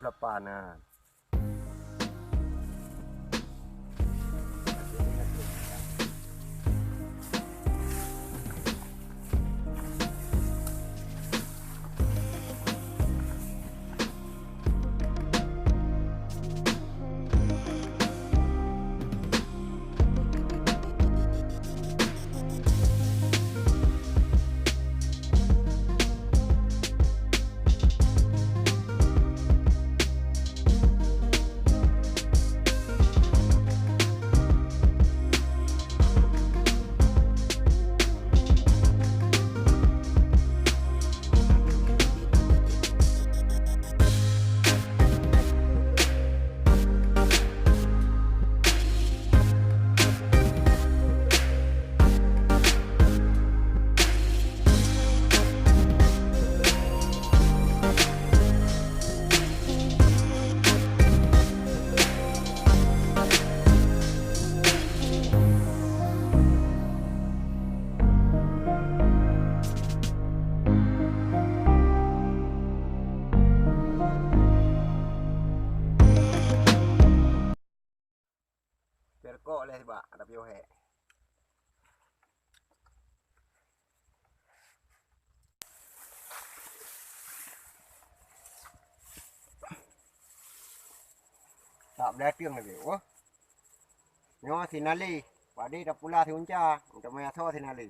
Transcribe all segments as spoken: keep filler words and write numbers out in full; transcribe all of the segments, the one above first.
Lapan, ha. Perkok leh bak, tapi oh hek. Tak beulateueng lagèe, oh. Nyoe sinalé, padé tapula siunca, untuk meuasoe sinalé.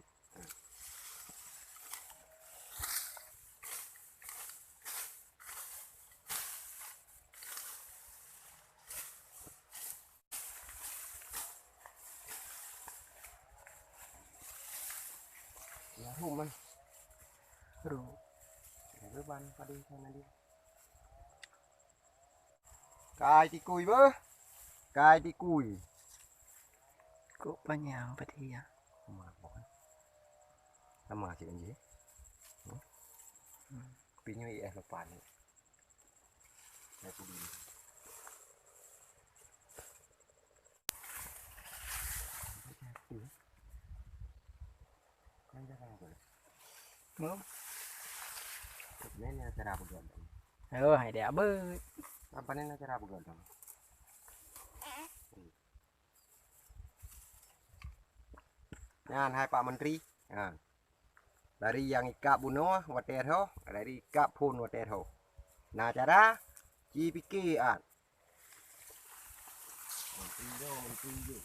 Ya, ruman. Ru. Ada ban padé sana dia. Kai tikui beuh. Kai tikui. Kok panyang padé ya? Sama, kan? Sama cit anjing. Hmm. Hmm. Tapi nyoe I S lapan ni. Saya pun dulu. Kan jarang apa? Mau? Ini acara apa, Gan? Oh, hai dia abet. Apa ni acara apa, Gan? Nyan hai Pak Menteri. Nyan. Dari nyang ikab bunoe watèe rhoh, dari ikab phôn watèe rhoh. Na cara, ci pike at. Menteri nyoe, menteri nyoe.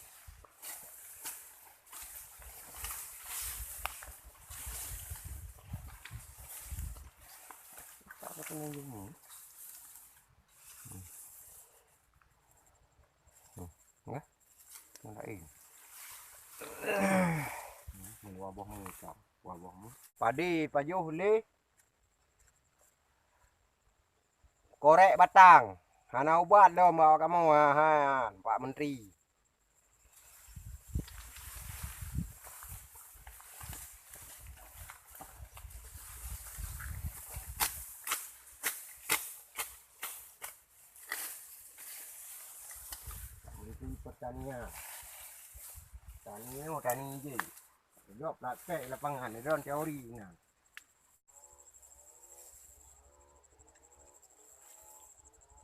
Tak ada pengunjung ni. Hmm. Hmm. Enggak? Yang lain. Hmm, dua boh mu, Kak. Dua boh mu. Padé pajoh lé korek batang. Hana ubat lom bak kamoe, ha, ha, Pak Menteri. Menteri Pertanian. Tani nyoe tani jih. Jaweueb praktek lapangan, droen teori nyan.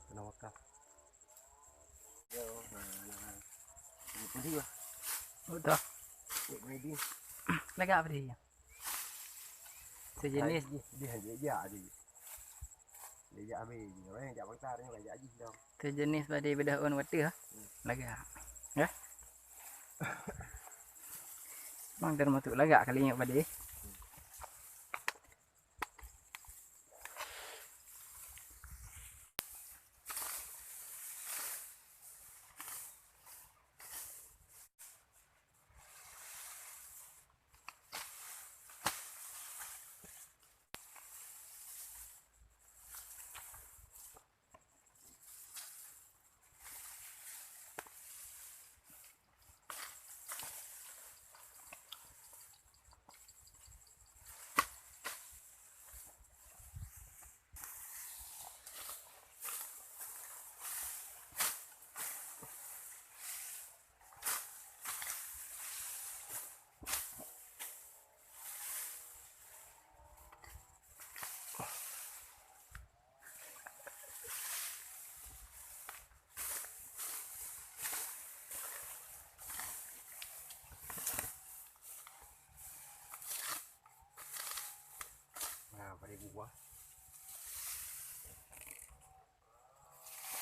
Kena wakaf. Yo, nah, nah. Ini pun dia. Udah. Ini dia. Lagak apa dia? Sejenis. Nah, dia, dia, dia, dia. Dia jak habis. Orang yang jak bangsa, dia jak habis dah. Sejenis padé beudôh ôn watèe, ha? Hmm. Lagak. Ya? Bang, termasuk lagak kali ingat padé.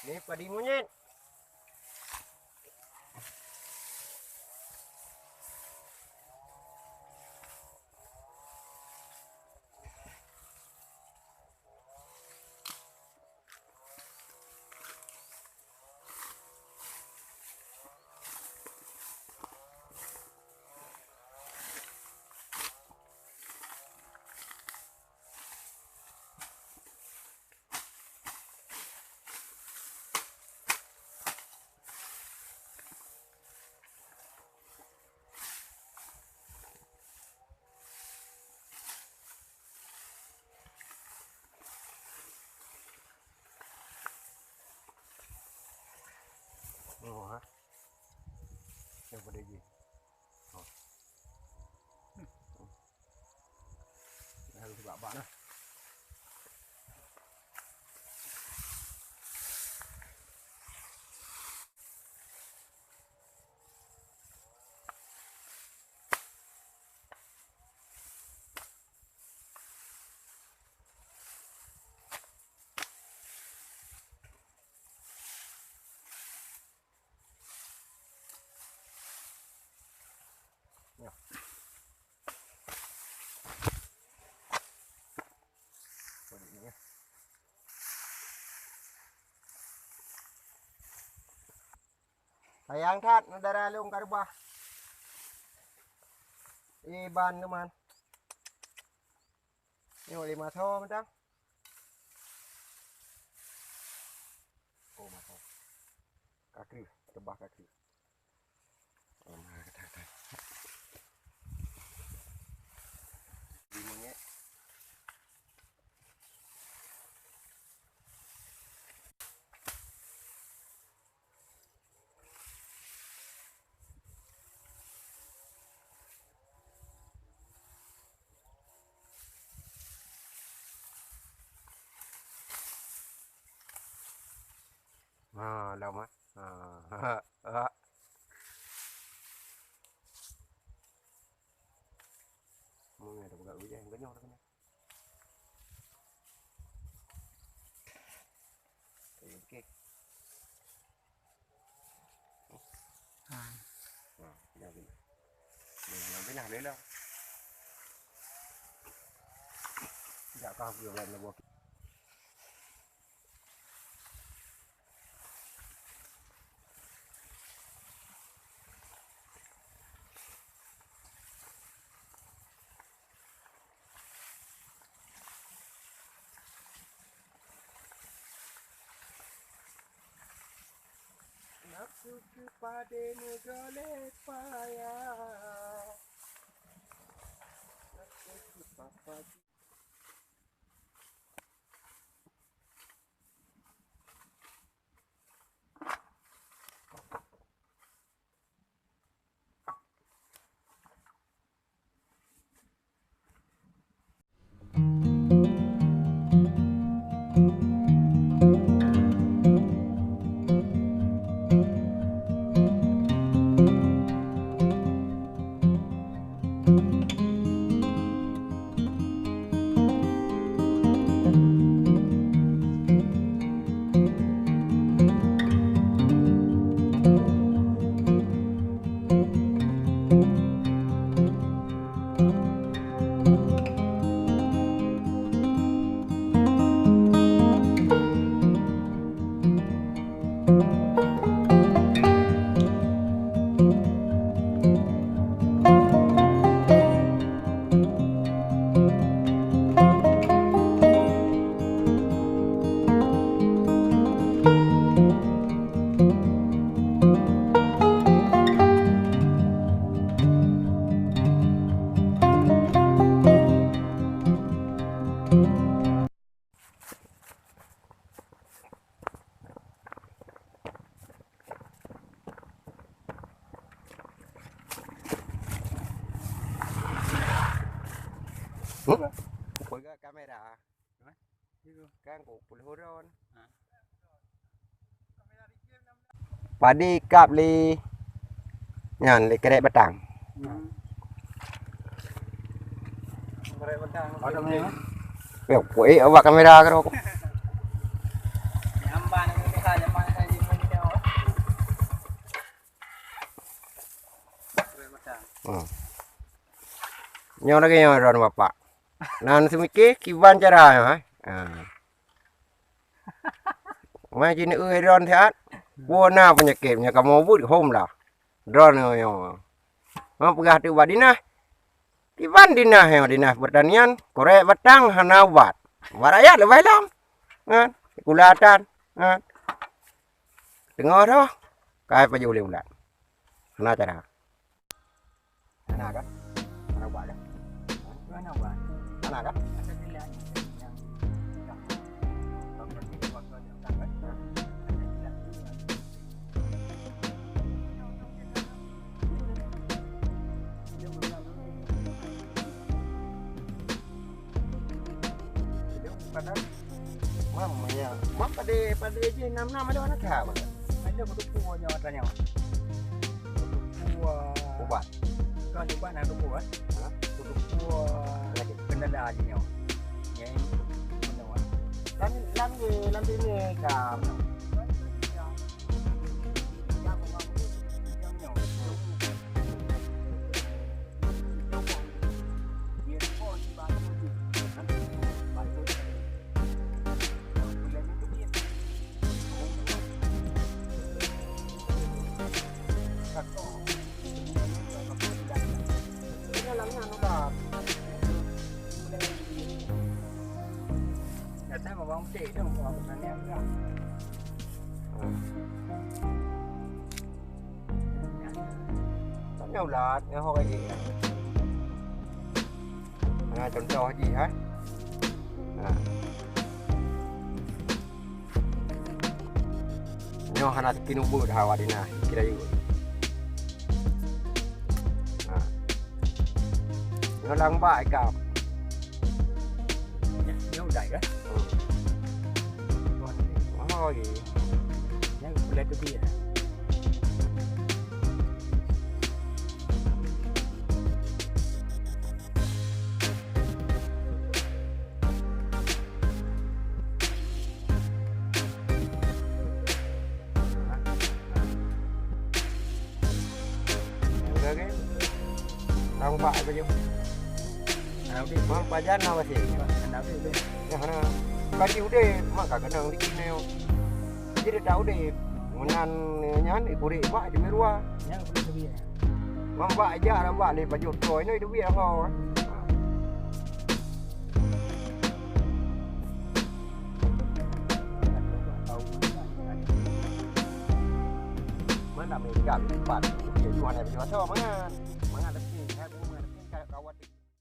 Ni padi monyet. Oh, ha. Yang pada je. Oh. Hmm. Dah habis bak-bak dah. Ya. Sayang that, na dara lôn ka reubah. Iban teuma. Nyoe lima so mantong. Oh, mantong. Ka kreueh, reubah ka kreueh. Ha, lom ah. Ha. Ha. Mungkin ada budak hujan kenyang dah kena. Okey. Ha. Ha, pinah, pinah. Pinah, pinah, pinah, pinah. Tidak kau aku yang nak buat. Nafsu keu padé meugoleh payah. Nafsu keu papa. Peugah kamera. Kan kok puluh ron. Padi kap lé nyan lé kerek batang. Hmm. Kerek batang. Ada ni. Yo, kok eh awak kamera karo. Nyamban ni tu saja. Hmm. Nyoe lagèe nyoe droeneuh Bapak. Nan seumike kiban cara nyoe, eh. Ha. Mai jineuk eu droeneuh siat. Peue na peunyakét nyoe kamoe buet hom lah. Droeneuh nyoe. Nyoe peugah teuk bak dinah. Kiban dinah nyoe, dinah pertanian, korek batang hana ubat. Ubat rakyat leubeh lom. Kan? Sikula tan. Kan? Teungoh roh, kai pajoh lé ulat. Hana cara. Hana kah? Hana ubat kah? Hana ubat. Hana kah? Padahai mam ya, mam pada pada je enam enam ada anak kah? Ada kutu nyoe tanya. Kutu ubat. Kan ubat nak kutu kan? Ha? Kutu kendala aja nyoe. Yang mana? Lam lam ni lam ni kam. Tanya ulat, nyoe ho gaji. Ha, contoh jih, ha. Ha. Nyoe hana teukinubu dah awak dina, kira yuk. Ha. Nyoe lam bak ikam. Nyoe udah ya? Hmm. Oh, iya. Nyoe boleh tu dia. Udah kan? Tahu pak apa je? Anak udah. Mak pajan apa sih? Anak udah. Ya, hana. Kaji udah, mak kagak nang di kini. Jadi tak udah. Menan nyan, ikuri mak di luar. Nyan boleh tu dia. Mambak jak rambak lé pajoh toe nyoe duek angau. Mana megang empat. Dia dua nak jual so mangan. Mangan lagi. Hai bu mangan lagi kawat.